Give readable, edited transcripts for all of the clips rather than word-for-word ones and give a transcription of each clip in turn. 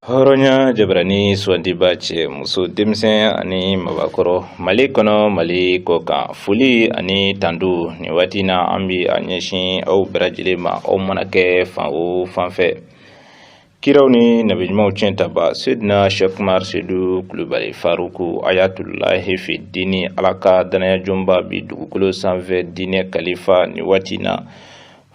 Hɔrɔnya jabarani sugandiba cɛ muso denmisɛn ani mabakɔrɔ Mali kɔnɔ Mali kɔkan foli ani tandu nin waati na an bɛ a ɲɛsin aw bɛɛ lajɛlen ma aw mana kɛ fan o fan fɛ kiraw ni nabiɲumanw tiɲɛ taba Seydina Cheikh Umar Seydou Kulubali Faruku Ayatulahi fi dini Ala ka danaya jɔnba bi dugukolo sanfɛ diinɛ kalifa nin waati na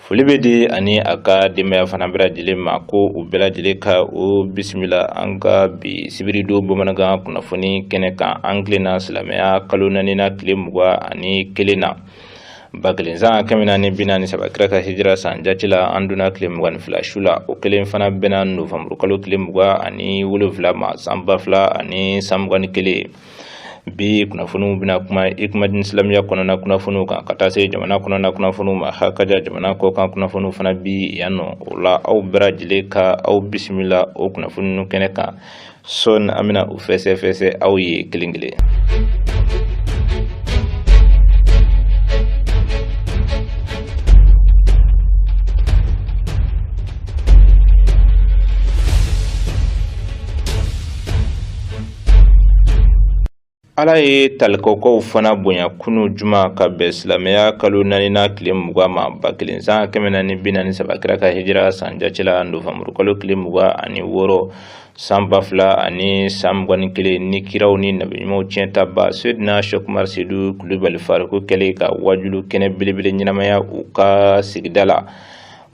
foli bɛ di ani a ka denbaya fana bɛɛ lajɛlen ma ko u bɛɛ lajɛlen ka o bisimila an ka bi sibiridon bamanankan kunnafoni kɛnɛ kan an tilenna silamɛya kalo naaninan tile 21 na 1000 san 443 kira ka hijira san jate la an donna tile 22 su la o kelen fana bɛnna nowanburu kalo tile 27 ma san 2021 bi kunnafoniw bɛna kuma Ikumadini silamɛya kɔnɔna kunnafoniw kan ka taa se jamana kɔnɔna kunnafoniw ma hakaja jamana kɔkan kunnafoniw fana bi yan nɔ o la aw bɛɛ lajɛlen ka aw bisimila o kunnafoni kɛnɛ kan sɔɔni an bɛna u fɛsɛfɛsɛ aw ye kelen kelen. Ala ye talikɔkaw fana bonya kunu juma ka bɛn silamɛya kalo naaninan tile 20 ma 1000 san 443 kira ka hijira san jate la nowanburu kalo tile 26 san 2021 ni kiraw ni nabiɲumanw tiɲɛ taba Seydina Cheikh Umar Seydou Kulubali Faruku kɛlen ka wajulu kɛnɛ belebele ɲɛnamaya u ka sigida la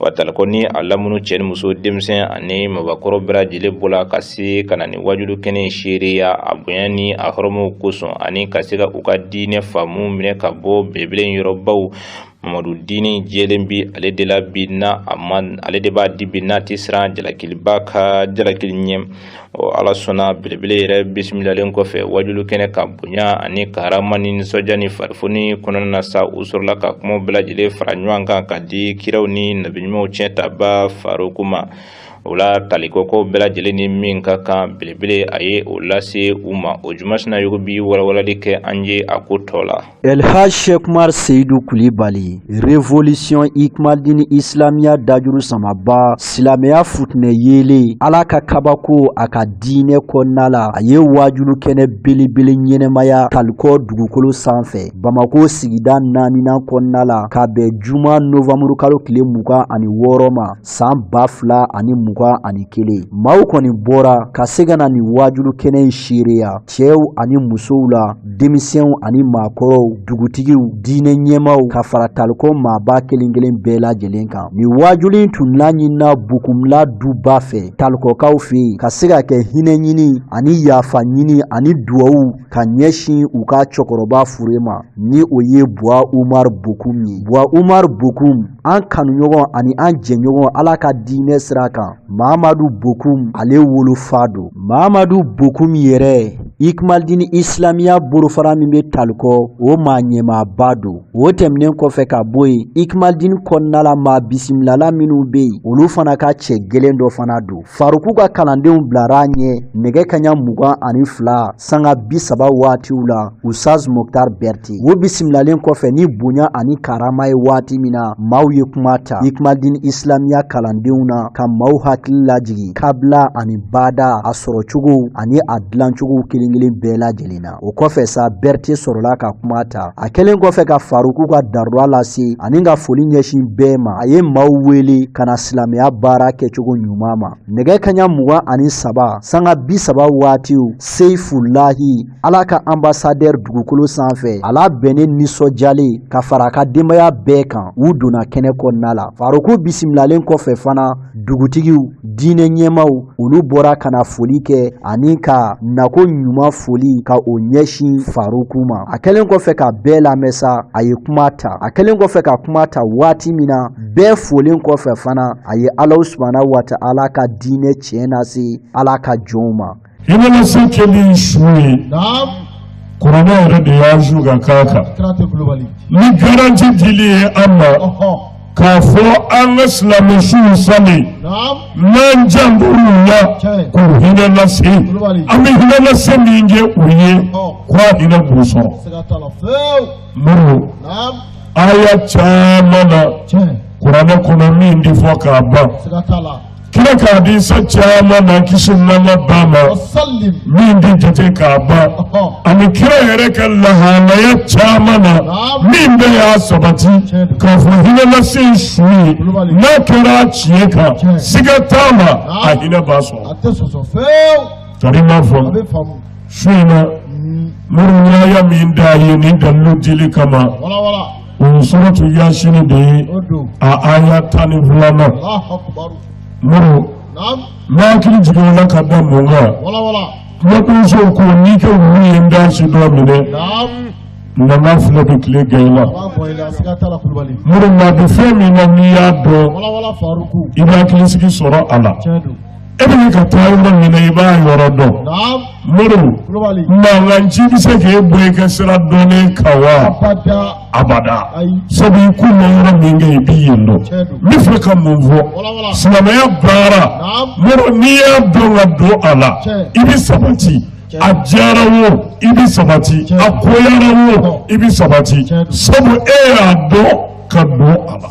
wa talikɔ ni a lamunu cɛ ni muso denmisɛn ani mabakɔrɔ bɛɛ lajɛlen bɔla ka se ka na ni wajulu kɛnɛ in seereya a bonya ni a hɔrɔmaw kosɔn ani ka se ka u ka diinɛ faamu minɛ ka bɔ belebele yɔrɔbaw Mamadu diinɛ jɛlen bi ale de la bi na a ma ale de b'a di bi n'a tɛ siran jalakiliba ka jalakili ɲɛ ɔ ala sɔnna belebele yɛrɛ bisimilalen kɔfɛ wajulu kɛnɛ ka bonya ani karama ni nisɔndiya ni farifoni kɔnɔna na sa u sɔrɔla ka kumaw bɛɛ lajɛlen fara ɲɔgɔn kan ka di kiraw ni nabiɲumanw tiɲɛ taba Faruku ma o la talikɔkaw bɛɛ lajɛlen ni min ka kan belebele a ye o lase u ma o juma sinayogo bi walawalali kɛ an ye a ko tɔ la. El Hadj Cheikh Umar Seydou Kulibali Révolution Ikmaldini Islamiya dajuru samaba silamɛya futinɛ yeelen Ala ka kabako a ka diinɛ kɔnɔna la a ye waajulu kɛnɛ belebele ɲɛnamaya Talikɔ dugukolo sanfɛ Bamakɔ sigida naaninan kɔnɔna la ka bɛn juma novanburu kalo tile 26 ma san 2021 maaw kɔni bɔra ka se ka na nin waajulu kɛnɛ in seereya cɛw ani musow la denmisɛnw ani maakɔrɔw dugutigiw diinɛ ɲɛmaaw ka fara talikɔ maaba kelen kelen bɛɛ lajɛlen kan nin waajuli in tun laɲinina bukumla duba fɛ talikɔkaw fɛ yen ka se ka kɛ hinɛ ɲini ani yafa ɲini ani duwawu ka ɲɛsin u ka cɛkɔrɔba fure ma ni o ye Buwa Umar Bokum ye Buwa Umar Bokum an kanuɲɔgɔn ani an jɛɲɔgɔn Ala ka diinɛ sira kan Mamadu Bokum ale wolofa don Mamadu Bokum yɛrɛ Ikmaldini Islamiya bolofara min bɛ Talikɔ o maa ɲɛmaaba don o tɛmɛnen kɔfɛ ka bɔ yen Ikmaldini kɔnɔna la maa bisimilala minnu bɛ yen olu fana ka cɛ gɛlɛn dɔ fana don Faruku ka kalandenw bilara a ɲɛ nɛgɛ kaɲa 22 sanga 30 waatiw la Usaz Mokhtar Berete o bisimilalen kɔfɛ ni bonya ani karama ye waati min na maaw ye kuma ta Ikmaldini Islamiya kalandenw na ka maaw hakili lajigin kabila ani bada a sɔrɔcogo ani a dilancogo kelen-kelen bɛɛ lajɛlen na o kɔfɛ sa Berete sɔrɔla ka kuma ta a kɛlen kɔfɛ ka Faruku ka darura lase ani ka foli ɲɛsin bɛɛ ma a ye maaw wele ka na silamɛya baara kɛcogo ɲuman ma nɛgɛ kaɲa 23 sanga 30 waatiw Seyifulahi Ala ka anbasadɛri dugukolo sanfɛ a labɛnnen nisɔndiyalen ka fara a ka denbaya bɛɛ kan u donna kɛnɛ kɔnɔna la Faruku bisimilalen kɔfɛ fana dugutigiw diinɛ ɲɛmaaw olu bɔra ka na foli kɛ ani ka nako ɲuman foli ka o ɲɛsin Faruku ma a kɛlen kɔfɛ ka bɛɛ lamɛn sa a ye kuma ta a kɛlen kɔfɛ ka kuma ta waati min na bɛɛ folen kɔfɛ fana a ye Alahu subahana wa taala ka diinɛ tiɲɛ lase Ala ka jɔnw ma Hinɛlase kɛli su ye kuranɛ yɛrɛ de y'a zu ka k'a kan ni garanti dili ye an ma k'a fɔ an ka silamɛ suw sali n'an jantor'u la k'u hinɛ lase an bɛ hinɛ lase min kɛ u ye k'a hinɛ b'u sɔrɔ muru aya caman na kuranɛ kɔnɔ min ti fɔ k'a ban. Kira ka hadisa caman na, kisi nɛɛma b'a ma, min tɛ jate k'a ban, ani kira yɛrɛ ka lahalaya caman na, min bɛɛ y'a sabati k'a fɔ hinɛ lase su ye, n'a kɛra tiɲɛ kan, siga t'a la, a hinɛ b'a sɔrɔ. Tari m'a fɔ su in na, mori aya min da ye nin dalilu dili kama, o ye suratu Yasini de ye, a aya 12nan. Mori, n bɛ hakili jigin o la ka da mun kan? Kumakunsow ko n'i ka wulu ye n da si dɔ minɛ, nana filɛ bɛ tile gɛn i la. Mori, maa bɛ fɛn min na, n'i y'a dɔn, i bɛ hakilisigi sɔrɔ a la. E bɛ ka taa yɔrɔ min na, i b'a yɔrɔ dɔn. Mori, mankanci bɛ se k'e bɔ i ka sira dɔnnen kan wa? Abada. Sabu i kun bɛ yɔrɔ min kɛ, i b'i yen dɔn. N bɛ fɛ ka mun fɔ? Silamɛya baara, Mori, n'i y'a dɔn ka don a la, i bɛ sabati. A diyara wo, i bɛ sabati. A goyara wo, i bɛ sabati, sabu e y'a dɔn ka don a la.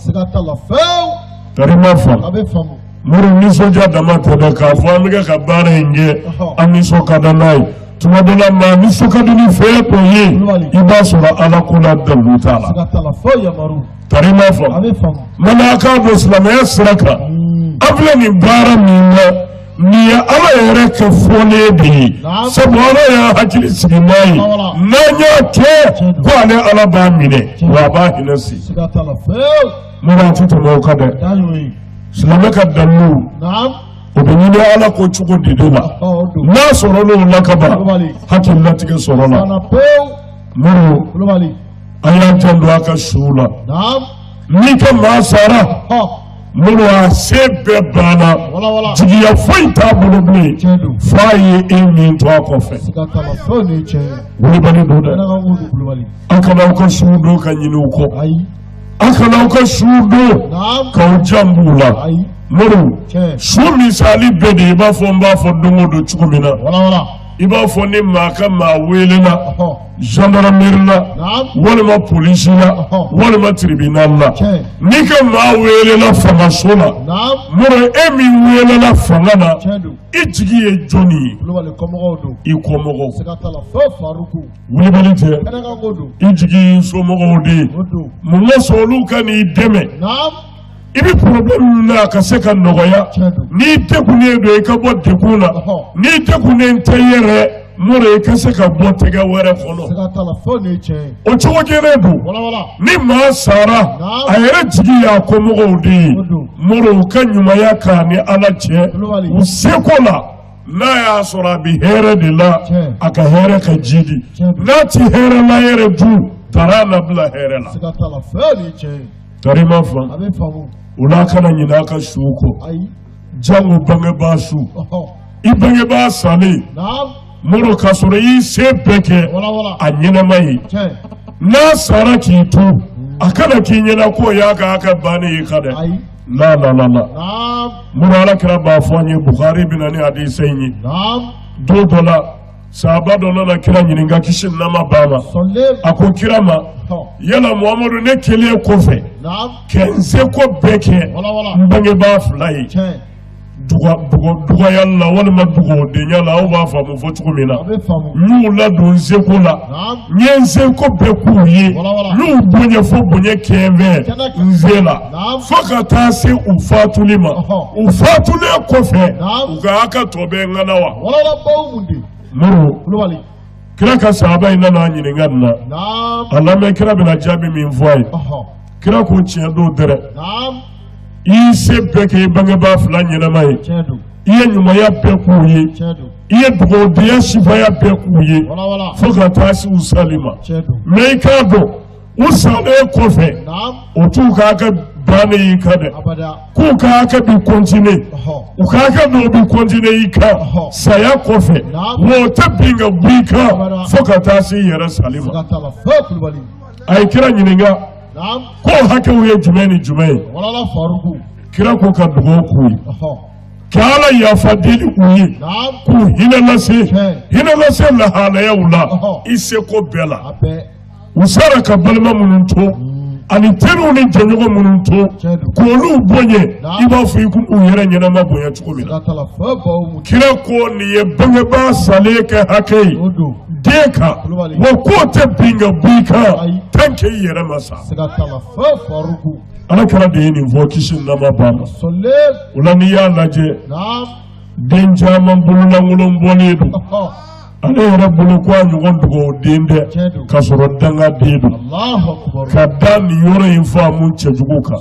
Tari m'a faamu. Mori, nisɔndiya dama tɛ dɛ, k'a fɔ an bɛ kɛ ka baara in kɛ, an nisɔn ka di n'a ye. Tuma dɔ la, maa nisɔn ka di ni fɛn dɔ ye, i b'a sɔrɔ Ala ko la dalilu t'a la. Tari m'a faamu. Mana a k'a dɔn silamɛya sira kan, an filɛ nin baara min na, nin ye Ala yɛrɛ ka fɔlen de ye, sabu Ala y'a hakili sigi n'a ye, n'an y'a kɛ ko ale Ala b'a minɛ, wa a b'a hinɛ se. Mori, a tɛ tɛmɛ o kan dɛ. Silamɛ ka dalilu, o bɛ ɲini Ala ko cogo de la. N'a sɔrɔ n'o la ka ban, hakililatigɛ sɔrɔ la. Mori, a y'a janto a ka suw la. N'i ka maa sara, Mori, a se bɛɛ banna, jigiya foyi t'a bolo bilen, f'a ye e min to a kɔfɛ. Wulibali don dɛ. Aw kana aw ka suw don ka ɲinɛ u kɔ. Aw kana aw ka suw don k'aw jan b'u la. Mori, su misali bɛɛ de, i b'a fɔ n b'a fɔ don o don cogo min na, i b'a fɔ ni maa ka maa welela gendarmerie la, walima polisi la, walima tribunal la, n'i ka maa welela fangaso la, Mori, e min welela fanga na, i jigi ye jɔnni ye? I kɔmɔgɔw. Wulibali tɛ, i jigi y'i somɔgɔw de ye. Mun ka sɔn olu ka n'i dɛmɛ? I bɛ problème min na, a ka se ka nɔgɔya. N'i degunnen don, i ka bɔ degun na. N'i degunnen tɛ yɛrɛ, Mori, i ka se ka bɔ tɛgɛ wɛrɛ kɔnɔ. O cogo kelen don, ni maa sara, a yɛrɛ jigi y'a kɔmɔgɔw de ye. Mori, u ka ɲumanya k'a ni Ala cɛ, u seko la. N'a y'a sɔrɔ a bɛ hɛrɛ de la, a ka hɛrɛ ka jidi. N'a ti hɛrɛ la yɛrɛ dun, taara a labila hɛrɛ la. Tari m'a faamu. O la, a kana ɲinɛ a ka suw kɔ, jango bangebaa su. I bangebaa salen, Mori, k'a sɔrɔ i y'i se bɛɛ kɛ a ɲɛnama ye, n'a sara k'i to, a kana k'i ɲɛna k'o y'a ka hakɛ bannen ye ka dɛ. La la la la. Mori, Ala kira b'a fɔ an ye, Bukhari bɛ na ni hadisa in ye. Don dɔ la, sahaba dɔ nana kira ɲininka, kisi ni nɛɛma b'a ma. A ko kira ma: "Yala Muhamadu, ne kɛlen kɔfɛ ka n seko bɛɛ kɛ n bangebaa fila ye dugayali la walima dugawudenya la, aw b'a faamu fɔ cogo min na, n y'u ladon n seko la, n ye n seko bɛɛ k'u ye, n y'u bonya fo bonya kɛnfɛ n se la, fo ka taa se u fatuli ma. U fatulen kɔfɛ, u ka hakɛ tɔ bɛ n kan na wa?" Mori, kira ka sahaba in nana a ɲininka nin na. A lamɛn, kira bɛna jaabi min fɔ a ye. Kira ko: "Tiɲɛ don dɛrɛ, i y'i se bɛɛ kɛ i bangebaa fila ɲɛnama ye, i ye ɲumanya bɛɛ k'u ye, i ye dugawudenya sifaya bɛɛ k'u ye fo ka taa se u sali ma. Mais i k'a dɔn, u salen kɔfɛ, o t'u ka hakɛ bannen y'i kan dɛ, k'u ka hakɛ bi continuer, u ka hakɛ dɔw bi continuer i kan saya kɔfɛ, wa o tɛ bin ka bɔ i kan fo ka taa se i yɛrɛ sali ma." A ye kira ɲininka k'o hakɛw ye jumɛn ni jumɛn ye. Kira ko ka dugawu k'u ye, ka Ala yafa deli u ye, k'u hinɛ lase, hinɛ lase lahalayaw la i seko bɛɛ la. U sara ka balima minnu to, Ani teriw ni jɛɲɔgɔn minnu to, k'olu bonya i b'a fɔ i kun u yɛrɛ ɲɛnama bonya cogo min na. Kira ko nin ye bangebaa salen ka hakɛ ye den kan, wa k'o tɛ bin ka bɔ i kan tant que i yɛrɛ ma sa. Ala kira de ye nin fɔ, kisi ni nɛɛma b'a ma. O la, n'i y'a lajɛ, den caman bololankolon bɔlen don, ale yɛrɛ bolo ko a ɲɔgɔn dugawuden tɛ, k'a sɔrɔ dangaden don. Ka da nin yɔrɔ in faamu cɛjugu kan,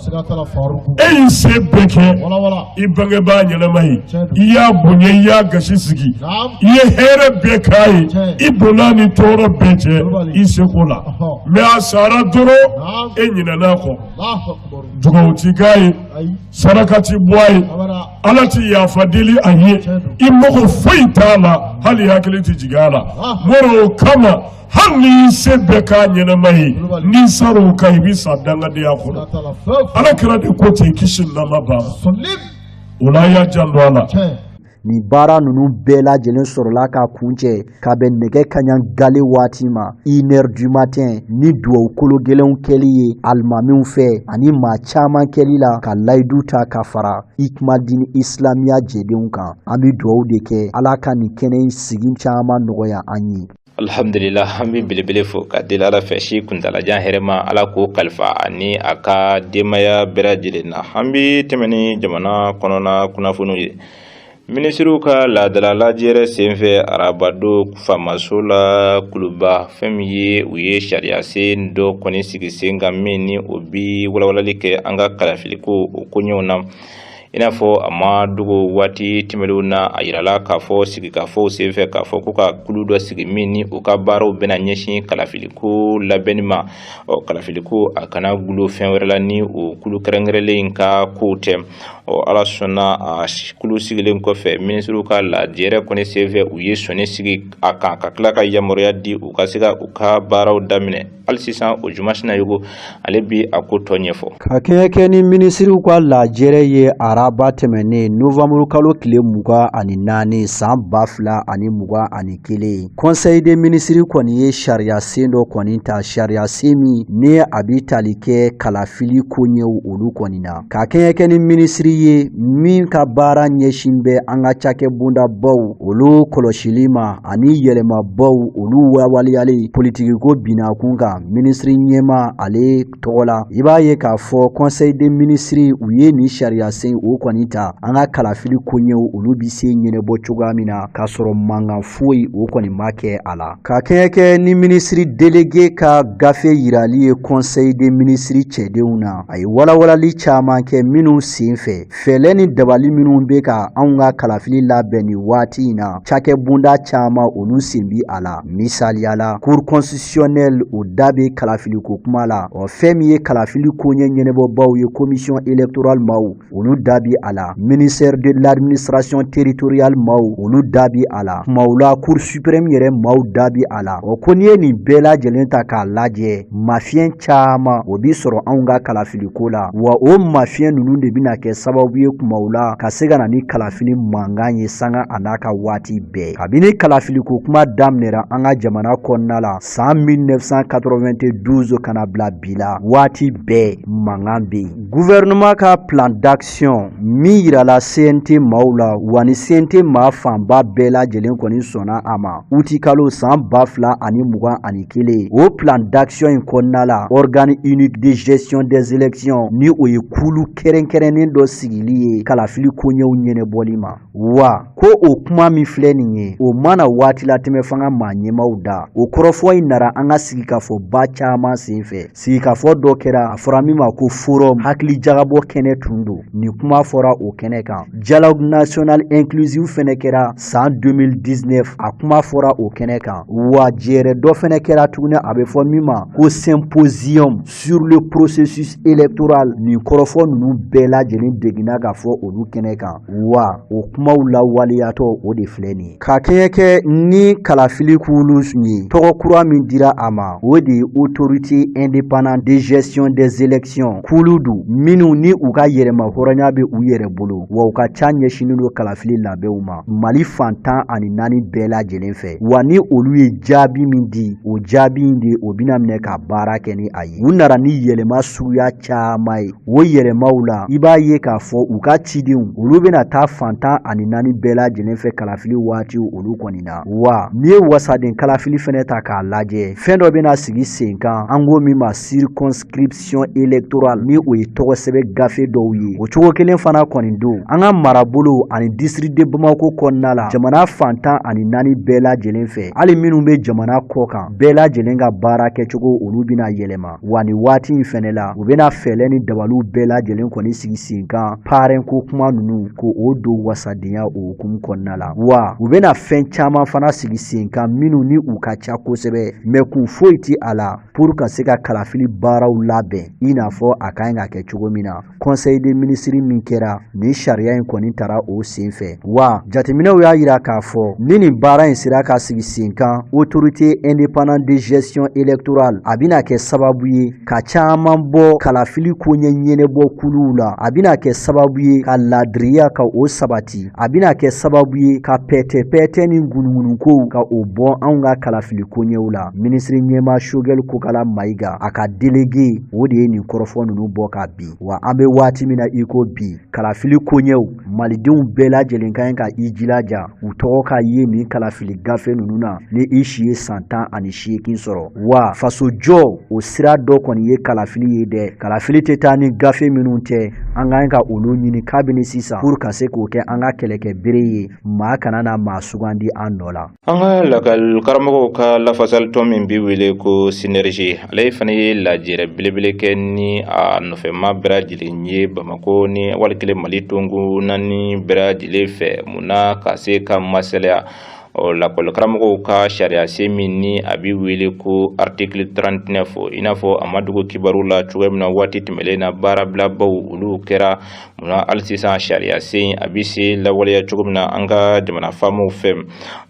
e y'i se bɛɛ kɛ i bangebaa ɲɛnama ye, i y'a bonya, i y'a gasi sigi, i ye hɛrɛ bɛɛ k'a ye, i donna ni tɔɔrɔ bɛɛ cɛ i seko la, mais a sara dɔrɔn, e ɲinɛna a kɔ. Dugawu ti k'a ye, saraka ti bɔ a ye, Ala ti yafa deli a ye, i mago foyi t'a la, hali hakili ti jigin a la. Mɔrɔ o kama, hali n'i y'i se bɛɛ k'a ɲɛnama ye, n'i sara o kan, i bɛ sa dangadenya kɔnɔ. Ala kira de ko ten, kisi ni nɛɛma b'a ma. O la, a y'a janto a la. Nin baara ninnu bɛɛ lajɛlen sɔrɔla ka kuncɛ ka bɛn nɛgɛ kaɲa gale waati ma, 1 heure du matin, ni duwawu kolo gɛlɛnw kɛli ye alimamiw fɛ ani maa caman kɛli la ka layidu ta ka fara Ikumadini Isilamiya jɛdenw kan. An bɛ duwawu de kɛ, Ala ka nin kɛnɛ in sigi caman nɔgɔya an ye. Alhamdulillah, an bɛ belebele fo ka deli Ala fɛ, si kuntalajan hɛrɛma, Ala k'o kalifa ani a ka denbaya bɛɛ lajɛlen na. An bɛ tɛmɛ ni jamana kɔnɔna kunnafoniw ye. Minisiriw ka laadala lajɛrɛ senfɛ arabadon faamaso la Kuluba, fɛn min ye u ye sariya sen dɔ kɔni sigi sen kan, min ni o bi walawalali kɛ an ka kalafiliko o koɲɛw na. I n'a fɔ a ma dogo, waati tɛmɛnlenw na, a yirala k'a fɔ sigikafɔw senfɛ k'a fɔ ko ka kulu dɔ sigi min ni u ka baaraw bɛna ɲɛsin kalafiliko labɛnni ma. Ɔ, kalafiliko a kana gulo fɛn wɛrɛ la ni o kulu kɛrɛnkɛrɛnlen in ka kow tɛ. Ɔ, Ala sɔnna, a kulu sigilen kɔfɛ, minisiriw ka lajɛrɛ kɔni senfɛ, u ye sɔnni sigi a kan ka tila ka yamaruya di u ka se ka u ka baaraw daminɛ. Hali sisan, o Juma Sinayogo, ale bi a ko tɔ ɲɛfɔ. Ka kɛɲɛ ni minisiriw ka lajɛrɛ ye araba tɛmɛnen, novanburu kalo tile 24 san 2021, Conseil des ministres kɔni ye sariya sen dɔ kɔni ta, sariya sen min ni a bɛ tali kɛ kalafili koɲɛw olu kɔni na. Ka kɛɲɛ ni minisiri ye min ka baara ɲɛsin bɛ an ka cakɛbondabaw olu kɔlɔsili ma ani yɛlɛmabaw olu waleyali politikiko binakun kan, minisiri ɲɛmaa ale tɔgɔ la, i b'a ye k'a fɔ Conseil des ministres u ye nin sariya sen o kɔni ta, an ka kalafili koɲɛw olu bɛ se ɲɛnabɔ cogoya min na, k'a sɔrɔ mankan foyi o kɔni ma kɛ a la. Ka kɛɲɛ ni minisiri délégué ka gafe yirali ye Conseil des ministres cɛdenw na, a ye walawalali caman kɛ minnu sen fɛ, fɛɛrɛ ni dabali minnu bɛ ka anw ka kalafili labɛn nin waati in na, cakɛbonda caman olu sen bi a la. Misaliya la, Cour constitutionnelle o da bɛ kalafiliko kuma la. Ɔ, fɛn min ye kalafili koɲɛ ɲɛnabɔbaw ye, commission électorale maaw, olu da bi a la. Ministère de l'Administration territoriale maaw, olu da bi a la. Kumaw la, Cour suprême yɛrɛ maaw da bi a la. Ɔ, ko n'i ye nin bɛɛ lajɛlen ta k'a lajɛ, mafiɲɛ caman o bi sɔrɔ anw ka kalafiliko la, wa o mafiɲɛ ninnu de bɛna kɛ sababu ye kumaw la ka se ka na ni kalafili mankan ye sanga a n'a ka waati bɛɛ. Kabini kalafiliko kuma daminɛra an ka jamana kɔnɔna la san 1992 ka na bila bi la, waati bɛɛ mankan bɛ yen. Gouvernement ka plan d'action min yirala CNT maaw la, wa ni CNT maa fanba bɛɛ lajɛlen kɔni sɔnna a ma uti kalo san 2021, o plan d'action in kɔnɔna la, organe unique de gestion des élections, ni o ye kulu kɛrɛnkɛrɛnnen dɔ sigili ye kalafili koɲɛw ɲɛnabɔli ma. Wa ko o kuma min filɛ nin ye, o mana waati latɛmɛ fanga maa ɲɛmaw da, o kɔrɔfɔ in nara an ka sigikafɔba caman senfɛ. Sigikafɔ dɔ kɛra, a fɔra min ma ko forum, hakili jagabɔ kɛnɛ tun don. Nin kuma fɔra o kɛnɛ kan. Dialogue national inclusif fɛnɛ kɛra san 2019, a kuma fɔra o kɛnɛ kan. Wa jɛrɛ dɔ fɛnɛ kɛra tuguni, a bɛ fɔ min ma ko symposium sur le processus électoral. Nin kɔrɔfɔ ninnu bɛɛ lajɛlen deginna ka fɔ olu kɛnɛ kan, wa o kumaw lawaleyatɔ o de filɛ nin ye. Ka kɛɲɛ kɛ ni kalafili kulu ye, tɔgɔ kura min dira a ma, o de ye Autorité indépendante de gestion des élections. Kulu don minnu ni u ka yɛrɛma hɔrɔnya bɛ u yɛrɛ bolo, wa u ka ca ɲɛsinnen don kalafili labɛnw ma Mali fan 14 bɛɛ lajɛlen fɛ. Wa ni olu ye jaabi min di, o jaabi in de, o bɛna minɛ ka baara kɛ ni a ye. U nana ni yɛlɛma suguya caman ye. O yɛlɛmaw la, i b'a ye k'a fɔ u ka cidenw, olu bɛna taa fan 14 bɛɛ lajɛlen fɛ kalafili waatiw olu kɔni na. Wa n'i ye wasaden kalafili fɛnɛ ta k'a lajɛ, fɛn dɔ bɛna sigi sen kan, an ko min ma circonscription électorale, ni o ye tɔgɔsɛbɛ gafe dɔw ye. O cogo kelen fana kɔni don an ka marabolo ani district de Bamako kɔnɔna la, jamana fan 14 bɛɛ lajɛlen fɛ, hali minnu bɛ jamana kɔ kan, bɛɛ lajɛlen ka baara kɛcogo, olu bɛna yɛlɛma. Wa nin waati in fɛnɛ la, u bɛna fɛɛrɛ ni dabaliw bɛɛ lajɛlen kɔni sigi sen kan, parrain ko kuma ninnu, ko o don wasadenya o hukumu kɔnɔna la. Wa u bɛna fɛn caman fana sigi sen kan minnu ni u ka ca kosɛbɛ, mais kun foyi ti a la pour ka se ka kalafili baaraw labɛn i n'a fɔ a ka ɲi ka kɛ cogo min na. Conseil des ministres min kɛra, nin sariya in kɔni tara o sen fɛ. Wa jateminɛw y'a yira k'a fɔ ni nin baara in sera ka sigi sen kan, Autorité indépendante de gestion électorale, a bɛna kɛ sababu ye ka caman bɔ kalafili koɲɛ ɲɛnɛbɔ kuluw la, a bɛna kɛ sababu ye ka laadiriya ka o sabati, a bɛna kɛ sababu ye ka pɛtɛ-pɛtɛ ni ŋunuŋunukow ka o bɔ anw ka kalafili koɲɛw la. Minisiri ɲɛmaa Choguel Kokala Mayiga, a ka délégué, o de ye nin kɔrɔfɔ ninnu bɔ ka bin. Wa an bɛ waati min na i ko bi, kalafili koɲɛw, malidenw bɛɛ lajɛlen ka ɲi ka i jilaja u tɔgɔ ka ye nin kalafili gafe ninnu na ni i si ye san 18 sɔrɔ. Wa fasojɔ o sira dɔ kɔni ye kalafili ye dɛ. Kalafili tɛ taa ni gafe minnu tɛ, an ka ɲi ka olu ɲini kabini sisan pour ka se k'o kɛ an ka kɛlɛkɛ bere ye, maa kana na maa sugandi an nɔ la. An ka lakɔli karamɔgɔw ka lafasalitɔn min bɛ wele ko Synergie, ale fana ye lajɛrɛ belebele kɛ ni a nɔfɛma bɛɛ lajɛlen ye Bamakɔ ni wali kelen Mali tongo naani bɛɛ lajɛlen fɛ. Munna ka se ka masalaya ɔ lakɔli karamɔgɔw ka sariya sen min ni a bɛ wele ko article 39, i n'a fɔ a ma dogo kibaru la cogoya min na waati tɛmɛlen na, baarabilabaw olu kɛra. Munna hali sisan sariya sen a bɛ se lawaleya cogo min na an ka jamana faamaw fɛ?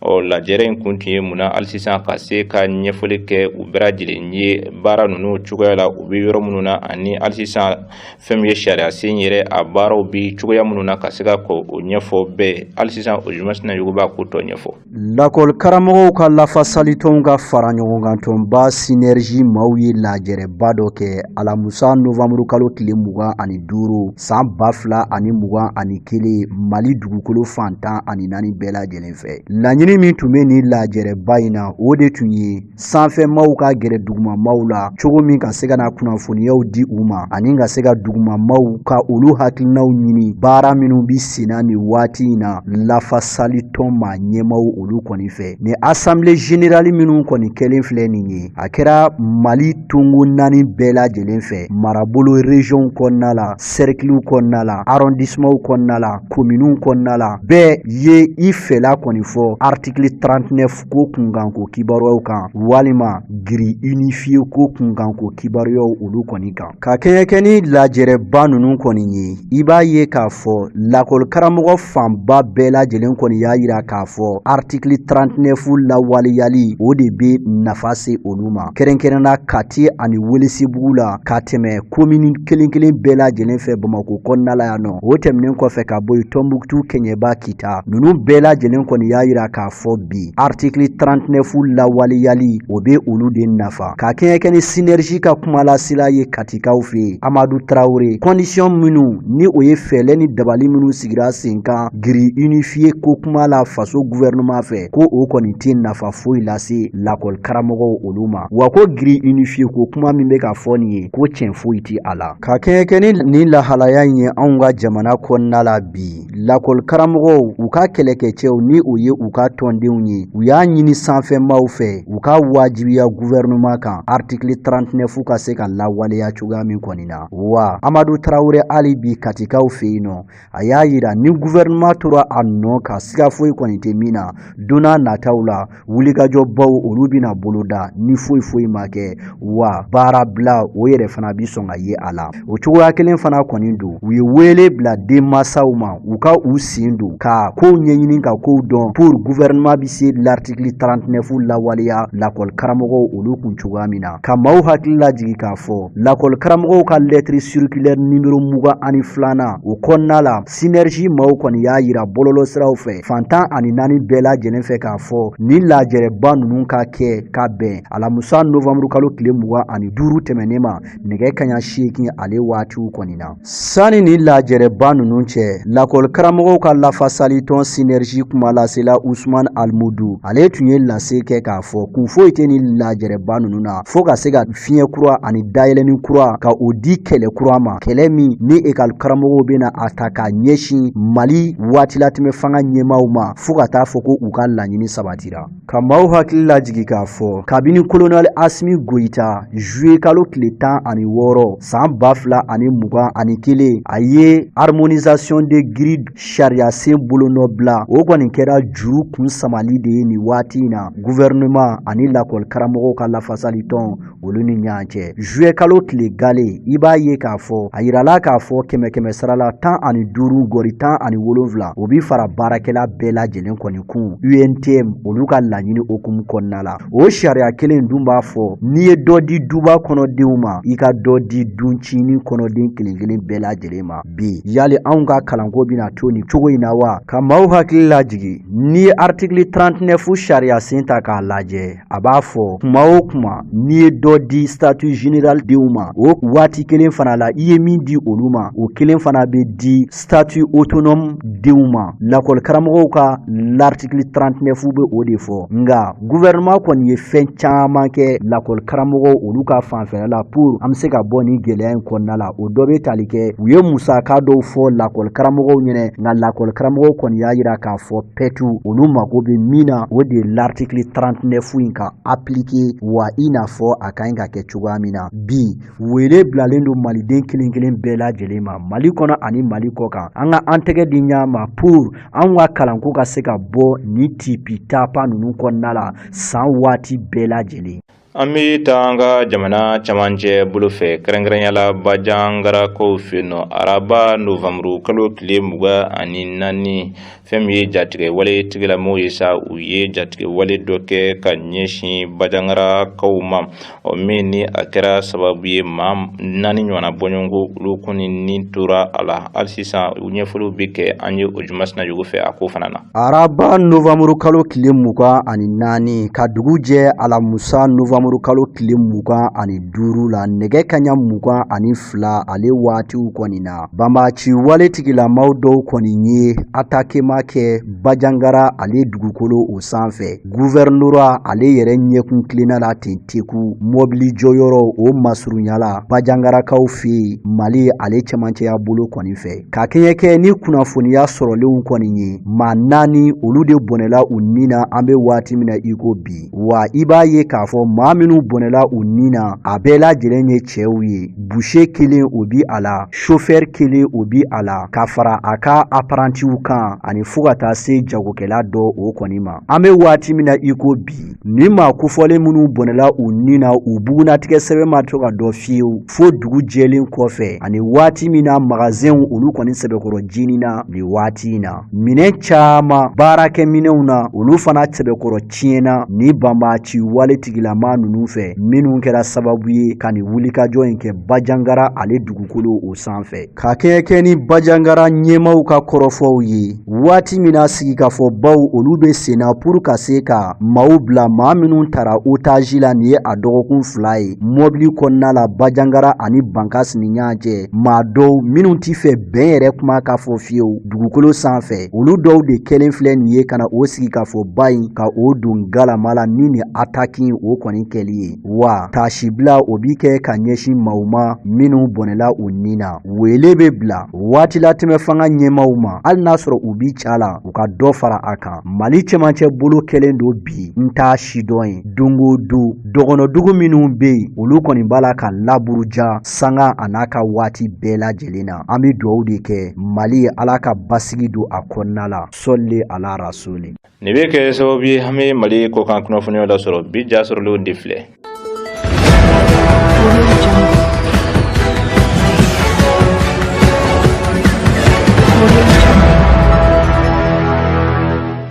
Ɔ lajɛrɛ in kun tun ye munna hali sisan ka se ka ɲɛfɔli kɛ u bɛɛ lajɛlen ye baara ninnu cogoya la, u bɛ yɔrɔ minnu na, ani hali sisan fɛn min ye sariya sen yɛrɛ, a baaraw bɛ cogoya minnu na, ka se ka o ɲɛfɔ bɛɛ. Hali sisan o Jumasina Yogoba k'o tɔ ɲɛfɔ. Lakɔli karamɔgɔw ka lafasalitɔnw ka fara ɲɔgɔnkantɔnba Synergie maaw ye lajɛrɛba dɔ kɛ alamusa novanburu kalo tile 25 san 2021 Mali dugukolo fan 14 bɛɛ lajɛlen fɛ. Laɲini min tun bɛ nin lajɛrɛba in na, o de tun ye sanfɛmaw ka gɛrɛ dugumamaw la cogo min ka se ka na kunnafoniyaw di u ma, ani ka se ka dugumamaw ka olu hakilinaw ɲini baara minnu bɛ senna nin waati in na lafasalitɔn maa ɲɛmaw olu kɔni fɛ. Ni assemblée générale minnu kɔni kɛlen filɛ nin ye, a kɛra Mali tongo naani bɛɛ lajɛlen fɛ, marabolo région kɔnɔna la, cercle kɔnɔna la, arrondissement kɔnɔna la, communes kɔnɔna la. Bɛɛ ye i fɛla kɔni fɔ article 39 ko kunkanko kibaruyaw kan, walima grille unifiée ko kunkanko kibaruyaw olu kɔni kan. Ka kɛɲɛ kɛ ni lajɛrɛba ninnu kɔni ye, i b'a ye k'a fɔ lakɔli karamɔgɔ fanba bɛɛ lajɛlen kɔni y'a yira k'a fɔ article 39 lawaleyali, o de bɛ nafa se olu ma, kɛrɛnkɛrɛnna Kati ani Welesibugu la, ka tɛmɛ komini kelen kelen bɛɛ lajɛlen fɛ Bamakɔ kɔnɔna la yan nɔ. O tɛmɛnen kɔfɛ ka bɔ yen, Tɔnbukutu, Kɛɲɛba, Kita ninnu bɛɛ lajɛlen kɔni y'a yira k'a fɔ bi article 39 lawaleyali, o bɛ olu de nafa. Ka kɛɲɛ kɛ ni Synergie ka kumalasila ye Katikaw fɛ yen, Amadu Tarawele, condition minnu ni o ye fɛɛrɛ ni dabali minnu sigira sen kan grille unifiée ko kuma la faso gouvernement fɛ, ko o kɔni tɛ nafa foyi lase lakɔli karamɔgɔw olu ma. Wa ko grille unifiée ko kuma min bɛ ka fɔ nin ye, ko tiɲɛ foyi tɛ a la. Ka kɛɲɛ kɛ ni nin lahalaya in ye anw ka jamana kɔnɔna la bi, lakɔli karamɔgɔw, u ka kɛlɛkɛcɛw, ni o ye u ka tɔndenw ye, u y'a ɲini sanfɛmaw fɛ u ka wajibiya gouvernement kan article 39 ka se ka lawaleya cogoya min kɔni na. Wa Amadu Tarawele, hali bi Katikaw fɛ yen nɔ, a y'a yira ni gouvernement tora a nɔ kan, siga foyi kɔni tɛ min na. Don n'a nataw la, wulikajɔbaw olu bɛna boloda ni foyi foyi ma kɛ, wa baara bila o yɛrɛ fana bi sɔn ka ye a la. O cogoya kelen fana kɔni don, u ye wele bila denmansaw ma u ka u sen don ka kow ɲɛɲini, ka kow dɔn pour gouvernement bi se l'article 39 lawaleya lakɔli karamɔgɔw olu kun cogoya min na. Ka maaw hakili lajigin k'a fɔ lakɔli karamɔgɔw ka lettre circulaire numéro 22nan, o kɔnɔna la, Synergie maaw kɔni y'a yira bɔlɔlɔsiraw fɛ fan 14 bɛɛ lajɛlen fɛ k'a fɔ ni lajɛrɛba ninnu ka kɛ ka bɛn alamusa novanburu kalo tile 25 tɛmɛnen ma, nɛgɛ kaɲa 8 ale waatiw kɔni na. Sani ni lajɛrɛba ninnu cɛ, lakɔli karamɔgɔw ka lafasalitɔn Synergie kumalasela Usman Alimudu, ale tun ye lase kɛ k'a fɔ kun foyi tɛ ni lajɛrɛba ninnu na fo ka se ka fiɲɛ kura ani dayɛlɛni kura ka o di kɛlɛ kura ma, kɛlɛ min ni ekɔli karamɔgɔw bɛna a ta k'a ɲɛsin Mali waatilatɛmɛ fanga ɲɛmaaw ma fo ka taa fɔ ko u ka laɲini sabatira. Ka maaw hakili lajigin k'a fɔ kabini kolonɛli Asimi Goyita, juillet kalo tile 16 san 2021, a ye harmonisation de grille sariyasen bolonɔ bila, o kɔni kɛra juru kun samali de ye nin waati in na gouvernement ani lakɔli karamɔgɔw ka lafasalitɔn olu ni ɲɔgɔn cɛ. Juillet kalo tile gale, i b'a ye k'a fɔ a yirala k'a fɔ kɛmɛ kɛmɛ sarala 15 gɔri 17, o bi fara baarakɛla bɛɛ lajɛlen kɔni kun UNTM olu ka laɲini hukumu kɔnɔna la. O sariya kelen dun b'a fɔ n'i ye dɔ di duba kɔnɔdenw ma, i ka dɔ di duncinin kɔnɔden kelen kelen bɛɛ lajɛlen ma. Bi yali anw ka kalanko bɛna to nin cogo in na wa? Ka maaw hakili lajigin, n'i ye article 39 sariya sen ta k'a lajɛ, a b'a fɔ kuma o kuma n'i ye dɔ di statut général denw ma, o waati kelen fana la, i ye min di olu ma, o kelen fana bɛ di statut autonome denw ma. Lakɔli karamɔgɔw ka l'article 39 bɛ o de fɔ. Nka gouvernement kɔni ye fɛn caman kɛ lakɔli karamɔgɔw olu ka fanfɛla la pour an bɛ se ka bɔ nin gɛlɛya in kɔnɔna la. O dɔ bɛ tali kɛ u ye musaka dɔw fɔ lakɔli karamɔgɔw ɲɛnɛ, nka lakɔli karamɔgɔw kɔni y'a yira k'a fɔ pɛtu olu mako bɛ min na, o de ye l'article 39 in ka appliquer wa i n'a fɔ a ka ɲi ka kɛ cogoya min na. Bi wele bilalen don maliden kelen kelen bɛɛ lajɛlen ma, Mali kɔnɔ ani Mali kɔ kan, an ka an tɛgɛ di ɲɔgɔn ma pour an ka kalanko ka se ka bɔ ni tipi tapa ninnu kɔnɔna la san waati bɛɛ lajɛlen. An bɛ taa an ka jamana camancɛ bolo fɛ, kɛrɛnkɛrɛnya la Bajangarakaw fɛ yen nɔ. Araba novanburu kalo tile 24, fɛn min ye jatigɛ wale tigilamɔgɔw ye sa, u ye jatigɛ wale dɔ kɛ ka ɲɛsin Bajangarakaw ma, ɔ min ni a kɛra sababu ye maa 4 ɲɔgɔnna bɔɲɔgɔnko olu kɔni ni tora a la. Hali sisan u ɲɛfɔliw bɛ kɛ an ye o juma sinajugu fɛ a ko fana na. Araba novanburu kalo tile 24 ka dugu jɛ alamusa novanburu kalo tile 25 la, nɛgɛ kaɲa 22 ale waatiw kɔni na, banbaanci wale tigilamaw dɔw kɔni ye atakema kɛ Bajangara ale dugukolo o sanfɛ, gouvernorat ale yɛrɛ ɲɛkun tilenna la ten teku, mɔbili jɔyɔrɔ o masurunya la Bajangarakaw fɛ yen, Mali ale cɛmancɛya bolo kɔni fɛ. Ka kɛɲɛ kɛ ni kunnafoniya sɔrɔlenw kɔni ye, maa 4 olu de bɔnɛla u ni na an bɛ waati min na i ko bi. Wa i b'a ye k'a fɔ maa minnu bɔnɛla u ni na, a bɛɛ lajɛlen ye cɛw ye. Boucher kelen o bi a la, chauffeur kelen o bi a la, ka fara a ka apparentis kan ani fo ka taa se jagokɛla dɔ o kɔni ma. An bɛ waati min na i ko bi, nin maa kofɔlen minnu bɔnɛla u ni na, u bugunnatigɛ sɛbɛn ma to ka dɔn fiyewu fo dugu jɛlen kɔfɛ, ani waati min na magasinw olu kɔni sɛbɛkɔrɔ jenina nin waati in na. Minɛn caman baarakɛminɛnw na, olu fana sɛbɛkɔrɔ tiɲɛna ni banbaanci wale tigilama ninnu fɛ, minnu kɛra sababu ye ka nin wulikajɔ in kɛ Bajangara ale dugukolo o sanfɛ. Ka kɛɲɛ kɛ ni Bajangara ɲɛmaaw ka kɔrɔfɔw ye, waati min na sigikafɔbaw olu bɛ senna pour ka se ka maaw bila, maa minnu tara otage la nin ye a dɔgɔkun 2 ye mɔbili kɔnɔna la Bajangara ani Bankasi ni ɲɔgɔn cɛ, maa dɔw minnu t'i fɛ bɛn yɛrɛ kuma ka fɔ fiyewu dugukolo sanfɛ, olu dɔw de kɛlen filɛ nin ye ka na o sigikafɔba in ka o don galama la ni nin ataki in o kɔni kɛli ye. Wa taasibila o bi kɛ ka ɲɛsin maaw ma minnu bɔnɛla u ni na. Wele bɛ bila waatilatɛmɛ fanga ɲɛmaaw ma, hali n'a sɔrɔ u bi ca la, u ka dɔ fara a kan. Mali cɛmancɛ bolo kɛlen don bi n t'a sidɔn ye. Don o don dɔgɔnɔdugu minnu bɛ yen, olu kɔni b'a la ka laburuja sanga a n'a ka waati bɛɛ lajɛlen na. An bɛ dugawu de kɛ Mali, Ala ka basigi don a kɔnɔna la. Sɔli ala rasuli. Nin bɛ kɛ sababu ye an bɛ Mali kɔkan kunnafoniyaw lasɔrɔ. Bi ja sɔrɔlenw de filɛ.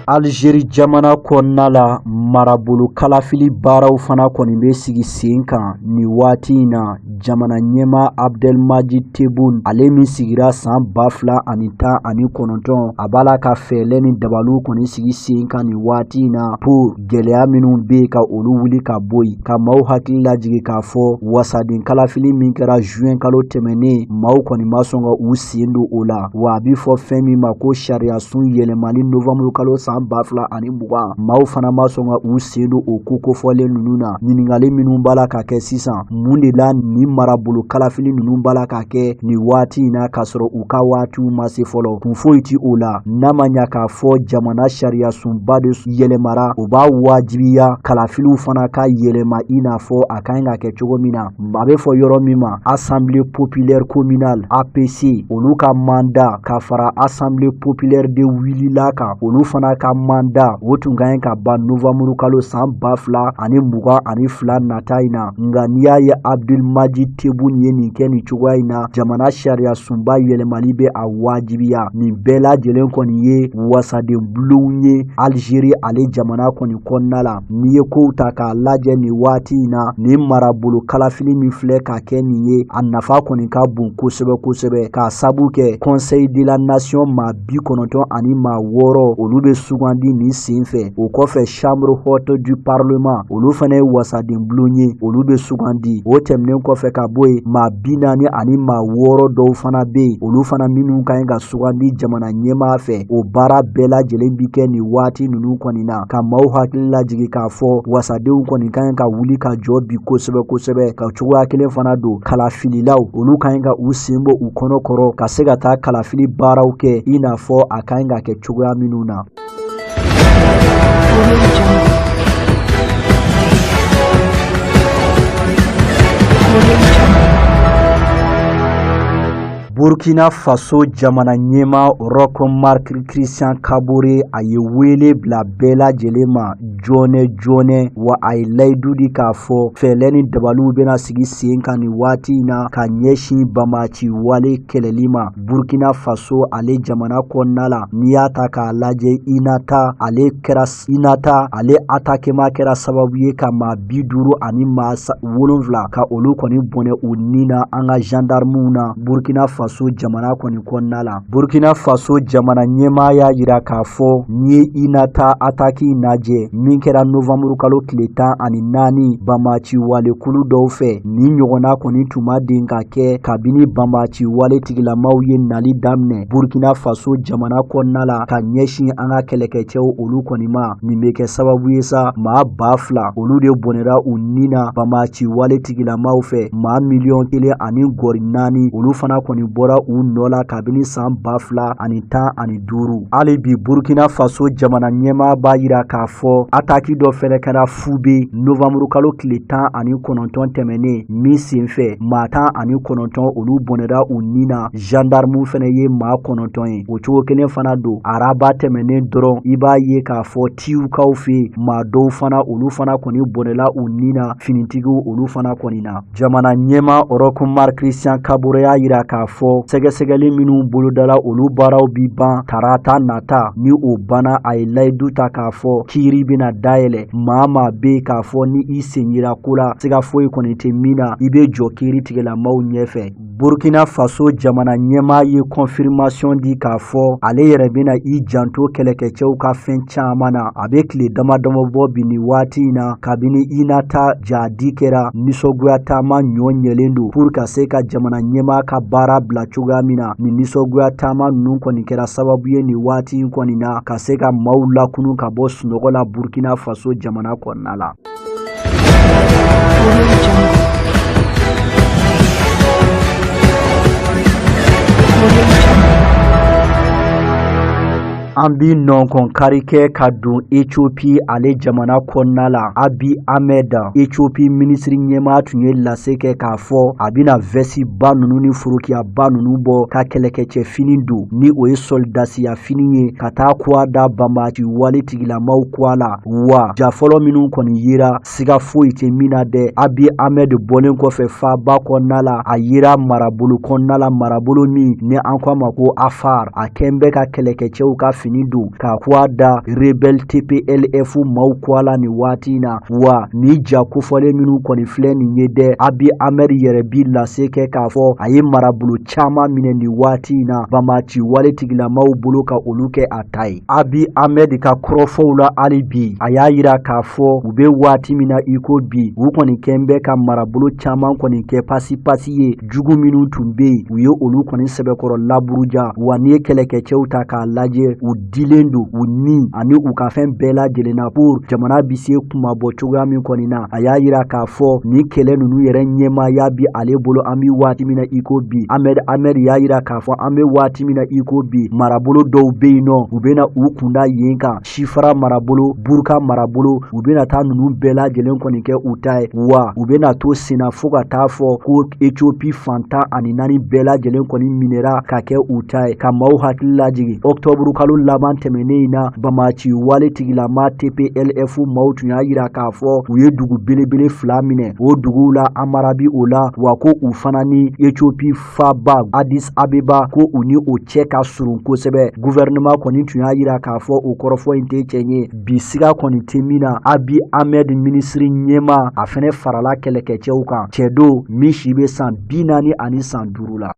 Algérie jamana kɔnɔna la, marabolo kalafili baaraw fana kɔni bɛ sigi sen kan nin waati in na. Jamana ɲɛmaa Abdelmadjid Tebboune, ale min sigira san 2019, a b'a la ka fɛɛrɛ ni dabaliw kɔni sigi sen kan nin waati in na pour gɛlɛya minnu bɛ yen ka olu wuli ka bɔ yen, ka maaw hakili lajigin k'a fɔ wasaden kalafili min kɛra juin kalo tɛmɛnen, maaw kɔni ma sɔn ka u sen don o la. Wa a bɛ fɔ fɛn min ma ko sariyasun yɛlɛmali novembre kalo san 2020, maaw fana ma sɔn ka u sen don o ko kofɔlen ninnu na. Ɲininkali minnu b'a la ka kɛ sisan, mun de la nin marabolo kalafili ninnu b'a la ka kɛ nin waati in na k'a sɔrɔ u ka waatiw ma se fɔlɔ? Kun foyi ti o la n'a ma ɲa k'a fɔ jamana sariyasunba de yɛlɛmara, o b'a wajibiya kalafiliw fana ka yɛlɛma i n'a fɔ a ka ɲi ka kɛ cogo min na. A bɛ fɔ yɔrɔ min ma Assemblée populaire communale APC, olu ka mandat ka fara Assemblée populaire de Wilila kan, olu fana ka mandat o tun ka ɲi ka ban novembre kalo san 2022 nata in na. Nka n'i y'a ye Abdelmadjid Tebboune ye nin kɛ nin cogoya in na, jamana sariyasunba yɛlɛmali bɛ a wajibiya. Nin bɛɛ lajɛlen kɔni ye wasaden bulonw ye Algérie ale jamana kɔni kɔnɔna la. N'i ye kow ta k'a lajɛ nin waati in na, nin marabolo kalafili min filɛ ka kɛ nin ye, a nafa kɔni ka bon kosɛbɛ kosɛbɛ, k'a sabu kɛ Conseil de la Nation maa 96 olu bɛ sugandi nin sen fɛ. O kɔfɛ Chambre haute du Parlement, olu fana ye wasaden bulon ye, olu bɛ sugandi. O tɛmɛnen kɔfɛ ka bɔ yen, maa 46 dɔw fana bɛ yen, olu fana minnu ka ɲi ka sugandi jamana ɲɛmaa fɛ. O baara bɛɛ lajɛlen bi kɛ nin waati ninnu kɔni na, ka maaw hakili lajigin k'a fɔ wasadenw kɔni ka ɲi ka wuli ka jɔ bi kosɛbɛ kosɛbɛ. Ka cogoya kelen fana don, kalafililaw olu ka ɲi ka u sen bɔ u kɔnɔ kɔrɔ ka se ka taa kalafili baaraw kɛ i n'a fɔ a ka ɲi ka kɛ cogoya minnu na. Burkina Faso jamana ɲɛmaa Roch Marc Christian Kabore, a ye wele bila bɛɛ lajɛlen ma joona joona, wa a ye layidu di k'a fɔ fɛɛrɛ ni dabaliw bɛna sigi sen kan nin waati in na ka ɲɛsin banbaanci wale kɛlɛli ma Burkina Faso ale jamana kɔnɔna la. N'i y'a ta k'a lajɛ, Inata ale kɛra Inata ale atakema kɛra sababu ye ka maa 57 ka olu kɔni bɔnɛ u ni na an ka gendarmew na Burkina Faso jamana kɔni kɔnɔna la. Burkina Faso jamana ɲɛmaa y'a jira k'a fɔ n'i ye Inata ataki in lajɛ min kɛra novembre kalo tile 14 banbaanci wale kulu dɔw fɛ, nin ɲɔgɔnna kɔni tun ma deli ka kɛ kabini banbaanci wale tigilamaw ye nali daminɛ Burkina Faso jamana kɔnɔna la ka ɲɛsin an ka kɛlɛkɛcɛw olu kɔni ma. Nin bɛ kɛ sababu ye sa maa 2000 olu de bɔnɛra u ni na banbaanci wale tigilamaw fɛ. Maa 1.4 miliyɔn olu fana kɔni bɔra u nɔ la kabini san 2015. Hali bi Burkina Faso jamana ɲɛmaa b'a jira k'a fɔ ataki dɔ fɛnɛ kɛra Fube novembre kalo tile 19 tɛmɛnen min senfɛ maa 19 olu bɔnɛra u ni na, gendarme fɛnɛ ye maa 9 ye. O cogo kelen fana don, araba tɛmɛnen dɔrɔn, i b'a ye k'a fɔ Tiyukaw fɛ yen, maa dɔw fana olu fana kɔni bɔnɛla u ni na finitigiw olu fana kɔni na. Jamana ɲɛmaa Roch Marc Christian Kabore y'a jira k'a fɔ sɛgɛsɛgɛli minnu bolodala, olu baaraw bi ban tarata nata. Ni o banna, a ye layidu ta k'a fɔ kiiri bɛna dayɛlɛ. Maa maa bɛ k'a fɔ ni i sen yira ko la, siga foyi kɔni tɛ min na, i bɛ jɔ kiiri tigilamaw ɲɛfɛ. Burkina Faso jamana ɲɛmaa ye confirmation di k'a fɔ ale yɛrɛ bɛna i janto kɛlɛkɛcɛw ka fɛn caman na. A bɛ tile dama dama bɔ bi nin waati in na kabini Inata jadi kɛra, nisɔngoya taama ɲɔ ɲɛlen don pour ka se ka jamana ɲɛmaa ka baara bila cogoya min na. Nin nisɔngoya taama ninnu kɔni kɛra sababu ye nin waati in kɔni na ka se ka maaw lakunu ka bɔ sunɔgɔ la Burkina Faso jamana kɔnɔna la. An bi nɔnkɔn kari kɛ ka don Ethiopie ale jamana kɔnɔna la. Abiy Ahmed, Ethiopie minisiri ɲɛmaa tun ye lase kɛ k'a fɔ a bɛna vɛsi ba ninnu ni forokiya ba ninnu bɔ ka kɛlɛkɛcɛ fini don, ni o ye sɔlidasiya fini ye, ka taa kuwa da banbaanci wale tigilamaw kuwa la. Wa ja fɔlɔ minnu kɔni yera, siga foyi tɛ min na dɛ. Abiy Ahmed bɔlen kɔfɛ faaba kɔnɔna la, a yera marabolo kɔnɔna la, marabolo min ni an ko a ma ko Afar. A kɛn bɛ ka kɛlɛkɛcɛw ka fini don ka kuwa da rebelle TPLF maaw kuwa la nin waati in na. Wa ni ja kofɔlen minnu kɔni filɛ nin ye dɛ, Abiy Ahmed yɛrɛ bi lase kɛ k'a fɔ a ye marabolo caman minɛ nin waati in na banbaanci wale tigilamaw bolo ka olu kɛ a ta ye. Abiy Ahmed ka kɔrɔfɔw la hali bi, a y'a yira k'a fɔ u bɛ waati min na i ko bi, u kɔni kɛn bɛ ka marabolo caman kɔni kɛ pasipasi ye. Jugu minnu tun bɛ yen, u ye olu kɔni sɛbɛkɔrɔ laburuja. Wa n'i ye kɛlɛkɛcɛw ta k'a lajɛ, u dilen don u ni ani u ka fɛn bɛɛ lajɛlen na pour jamana bɛ se kunmabɔ cogoya min kɔni na. A y'a yira k'a fɔ nin kɛlɛ ninnu yɛrɛ ɲɛmaaya bi ale bolo an bɛ waati min na i ko bi. Ahmed Ahmed y'a yira k'a fɔ an bɛ waati min na i ko bi, marabolo dɔw bɛ yen nɔ, u bɛna u kunda yen kan, Sifara marabolo, Buruka marabolo, u bɛna taa ninnu bɛɛ lajɛlen kɔni kɛ u ta ye. Wa u bɛna to senna fo ka taa fɔ ko Ethiopie fan 14 bɛɛ lajɛlen kɔni minɛra ka kɛ u ta ye. Ka maaw hakili lajigin, ɔkutɔburu kalo laban tɛmɛnen in na, banbaanci wale tigilama TPLF maaw tun y'a yira k'a fɔ u ye dugu belebele 2 minɛ. O duguw la, Amara bi o la, wa ko u fana ni Ethiopie faaba Addis Abeba, ko u ni o cɛ ka surun kosɛbɛ. Gouvernement kɔni tun y'a yira k'a fɔ o kɔrɔfɔ in tɛ tiɲɛ ye. Bi siga kɔni tɛ min na, Abiy Ahmed minisiri ɲɛmaa, a fɛnɛ farala kɛlɛkɛcɛw kan. Cɛ don min si bɛ san 45 la.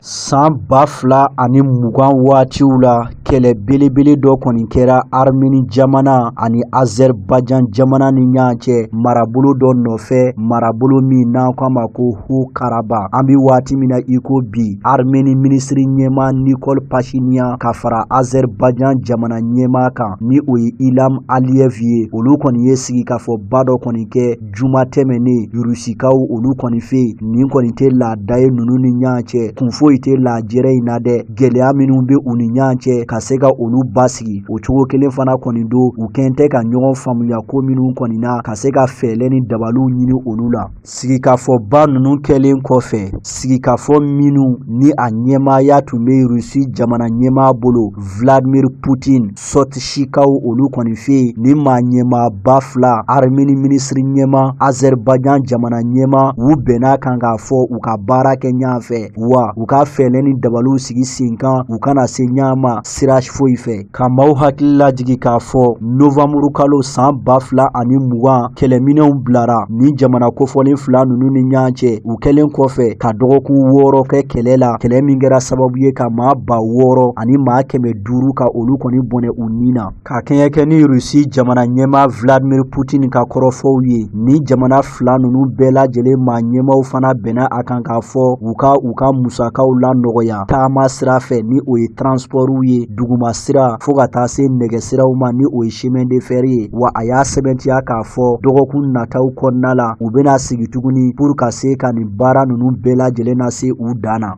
San 2020 waatiw la, kɛlɛ belebele dɔ kɔni kɛra Armeni jamana ani Azerbaïdjan jamana ni ɲɔgɔn cɛ marabolo dɔ nɔfɛ, marabolo min n'an ko a ma ko Haut-Karabakh. An bɛ waati min na i ko bi, Armeni minisiri ɲɛmaa Nikol Pashinyan ka fara Azerbaïdjan jamana ɲɛmaa kan, ni o ye Ilham Aliyev ye, olu kɔni ye sigikafɔba dɔ kɔni kɛ juma tɛmɛnen Rusikaw olu kɔni fɛ yen. Nin kɔni tɛ laada ye ninnu ni ɲɔgɔn cɛ, kun foyi tɛ lajɛrɛ in na dɛ. Gɛlɛya minnu bɛ u ni ɲɔgɔn cɛ ka se ka olu basigi, o cogo kelen fana kɔni don u kɛn tɛ ka ɲɔgɔn faamuya ko minnu kɔni na, ka se ka fɛɛrɛ ni dabaliw ɲini olu la. Sigikafɔba ninnu kɛlen kɔfɛ, sigikafɔ minnu ni a ɲɛmaaya tun bɛ Rusi jamana ɲɛmaa bolo Vladimir Putin, Sɔtisikaw olu kɔni fɛ yen, ni maa ɲɛmaaba fila, Armeni minisiri ɲɛmaa, Azerbaïdjan jamana ɲɛmaa, u bɛnna kan k'a fɔ u ka baara kɛ ɲɔgɔn fɛ, wa u ka fɛɛrɛ ni dabaliw sigi sen kan, u kana se ɲɔgɔn ma sira foyi fɛ. Ka maaw hakili lajigin k'a fɔ novanburu kalo san 2020, kɛlɛminɛnw bilara ni jamana kofɔlen fila ninnu ni ɲɔgɔn cɛ, u kɛlen kɔfɛ ka dɔgɔkun 6 kɛ kɛlɛ la, kɛlɛ min kɛra sababu ye ka maa 6500 ka olu kɔni bɔnɛ u ni na. Ka kɛɲɛ kɛ ni Rusi jamana ɲɛmaa Vladimir Putin ka kɔrɔfɔw ye, ni jamana fila ninnu bɛɛ lajɛlen maa ɲɛmaaw fana bɛnna a kan k'a fɔ u ka musakaw lanɔgɔya taama sira fɛ, ni o ye transportw ye, duguma sira fo ka taa se nɛgɛsiraw ma, ni o ye chemin de fer ye. Wa a y'a sɛbɛntiya k'a fɔ dɔgɔkun nataw kɔnɔna la, u bɛna sigi tuguni pour ka se ka nin baara ninnu bɛɛ lajɛlen lase u dan na.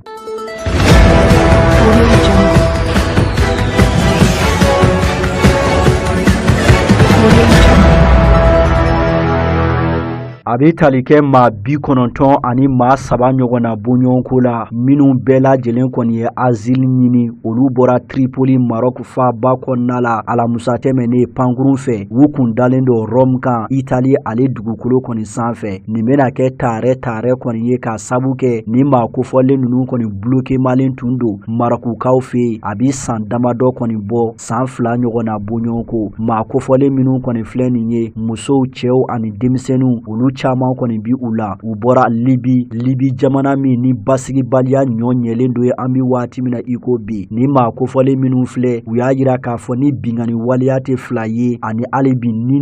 A bɛ tali kɛ maa 93 ɲɔgɔnna bɔɲɔgɔnko la, minnu bɛɛ lajɛlen kɔni ye asile ɲini. Olu bɔra Tripoli, Maroc faaba kɔnɔna la alamusa tɛmɛnen pankurun fɛ. U kun dalen don Rome kan, Italie ale dugukolo kɔni sanfɛ. Nin bɛna kɛ taarɛ taarɛ kɔni ye, k'a sabu kɛ nin maa kofɔlen ninnu kɔni bulokemalen tun don Marokukaw fɛ yen. A bɛ san damadɔ kɔni bɔ, san 2 ɲɔgɔnna bɔɲɔgɔnko. Maa kofɔlen minnu kɔni filɛ nin ye, musow, cɛw ani denmisɛnninw, olu caman kɔni bi u la. U bɔra Libi, Libi jamana min ni basigibaliya ɲɔ ɲɛlen don ye an bɛ waati min na i ko bi. Ni maa kofɔlen minnu filɛ, u y'a yira k'a fɔ ni binkanni waleya tɛ fila ye, ani hali bi ni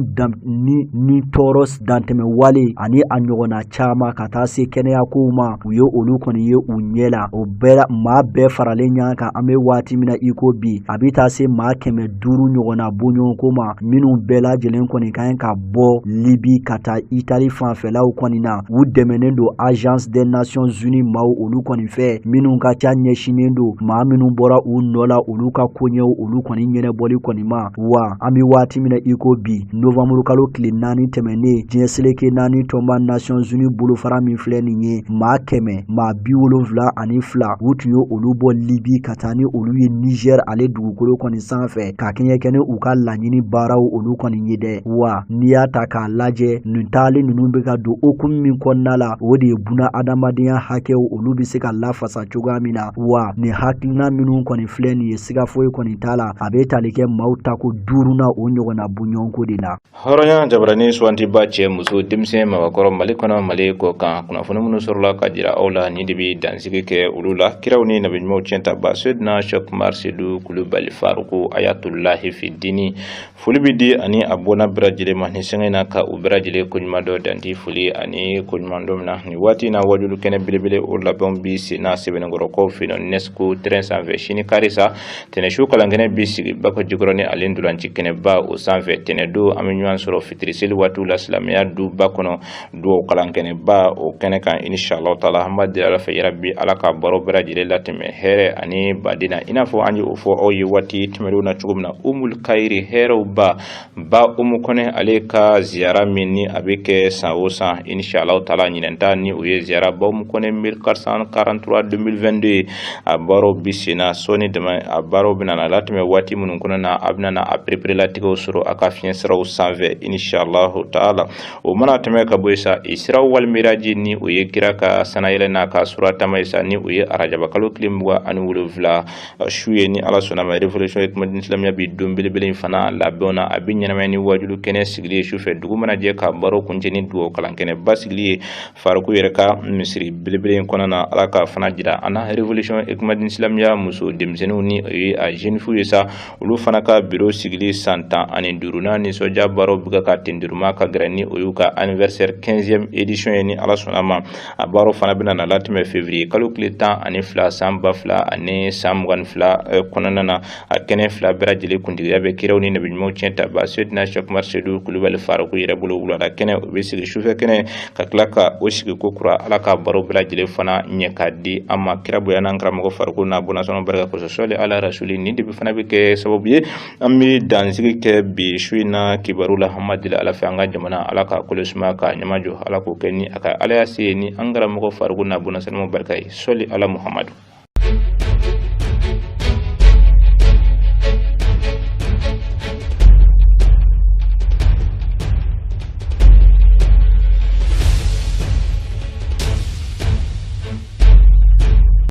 ni tɔɔrɔ dantɛmɛ wale ani a ɲɔgɔnna caman ka taa se kɛnɛya kow ma, u ye olu kɔni ye u ɲɛ la. O bɛɛ maa bɛɛ faralen ɲɔgɔn kan, an bɛ waati min na i ko bi, a bɛ taa se maa 500 ɲɔgɔnna bɔɲɔgɔnko ma, minnu bɛɛ lajɛlen kɔni ka ɲi ka bɔ Libi ka taa Itali fanfɛlaw kɔni na. U dɛmɛnen don Agence des Nations Unies maaw olu kɔni fɛ, minnu ka ca ɲɛsinnen don maa minnu bɔra u nɔ la, olu ka koɲɛw olu kɔni ɲɛnabɔli kɔni ma. Wa an bɛ waati min na i ko bi, novembre kalo tile 4 tɛmɛnen, diɲɛ seleke 4 tɔnba Nations Unies bolofara min filɛ nin ye, maa 172, u tun ye olu bɔ Libi ka taa ni olu ye Niger ale dugukolo kɔni sanfɛ, ka kɛɲɛ kɛ ni u ka laɲini baaraw olu kɔni ye dɛ. Wa n'i y'a ta k'a lajɛ, nin taali ninnu bɛ ka don hukumu min kɔnɔna la, o de ye buna adamadenya hakɛw olu bɛ se ka lafasa cogoya min na. Wa nin hakilina minnu kɔni filɛ nin ye, siga foyi kɔni t'a la, a bɛ tali kɛ maaw tako duurunan o ɲɔgɔnna bɔɲɔgɔnko de la. Hɔrɔnya jabarani suwantiba, cɛ, muso, denmisɛn, mabakɔrɔ, Mali kɔnɔ, Mali kɔ kan, kunnafoni minnu sɔrɔla ka jira aw la, ni de bɛ dansigi kɛ olu la. Kiraw ni nabiɲumanw tiɲɛ taba Sedina Cheikh Umar Sedu Kulubali Faruku Ayatulahi Fidini, foli bɛ di ani a bɔnna bɛɛ lajɛlen ma ni sɛgɛn na, ka u bɛɛ lajɛlen koɲuman dɔn danti foli ani koɲuman dɔn min na. Nin waati in na, wajulu kɛnɛ belebele o labɛnw bi sen na Sɛbɛnnikɔrɔkaw fɛ yen, Nesco terrain sanfɛ. Sini kari sa, tɛnɛsu kalankɛnɛ bi sigi Bako Jikɔrɔni ale ntolanci kɛnɛba o sanfɛ. Tɛnɛ don, an bɛ ɲɔgɔn sɔrɔ fitiri seli waatiw la silamɛya duba kɔnɔ, dugawu kalankɛnɛba o kɛnɛ kan, inshallah taala. An b'a deli Ala fɛ yarabi, Ala ka baro bɛɛ lajɛlen latɛmɛ hɛrɛ ani baden na, i n'a fɔ an ye o fɔ aw ye waati tɛmɛnenw na cogo min na. Umul Kayiri, hɛrɛw ba, ba Umu Kɔnɛ, ale ka ziyara min ni a bɛ kɛ san o san, inshallah taala, ɲinɛn ta ni o ye ziyara ba Umu Kɔnɛ 1443 2022 ye. A baaraw bi senna sɔɔni dama, a baaraw bɛna na latɛmɛ waati minnu kɔnɔ na, a bɛna na a pereperelatigɛw sɔrɔ a ka fiɲɛ siraw sanfɛ, inshallah taala. O mana tɛmɛ ka bɔ yen sa, Isra wal Miraji, ni o ye kira ka sanayɛlɛ n'a ka suratama ye sa, ni o ye arajaba kalo tile 27 su ye, ni Ala sɔnna ma, Révolution Hikmadine Silamɛya bi don belebele in fana labɛnw na. A bɛ ɲɛnamaya ni wajulu kɛnɛ sigili ye sufɛ, dugu mana jɛ, ka baro kuncɛ ni dugawu kalan kɛnɛ ba sigili ye Faruku yɛrɛ ka misiri belebele in kɔnɔna na. Ala ka fana jira an na. Révolution Hikmadine Silamɛya muso denmisɛnninw, ni o ye a jeune fille ye sa, olu fana ka biro sigili san 15nan nisɔndiya baaraw bɛ ka tenduruma ka gɛrɛ, ni o y'u ka anniversaire 15e édition ye, ni Ala sɔnna ma. A baaraw fana bɛna na latɛmɛ février kalo tile 12 san 2022 kɔnɔna na. A kɛnɛ fila bɛɛ lajɛlen kuntigiya bɛ kiraw ni nabiɲumanw tiɲɛ taba Sedina Cheikh Umar Sedu Kulubali Faruku yɛrɛ bolo. Wulada kɛnɛ o bɛ sigi, sufɛ kɛnɛ ka tila ka o sigi ko kura. Ala ka baro bɛɛ lajɛlen fana ɲɛ ka di an ma kira bonya n'an karamɔgɔ Faruku n'a bɔnasɔnɔ barika kosɔn. Sɔli ala rasuli. Nin de fana bɛ kɛ sababu ye an bɛ dansigi kɛ bi su in na kibaru la. An b'a deli Ala fɛ, an ka jamana, Ala ka kolo suma ka ɲɛmajɔ. Ala k'o kɛ ni a ka Ala ya se ni an karamɔgɔ Faruku n'a bɔnasɔnɔ barika ye. Sɔli ala Muhamadu.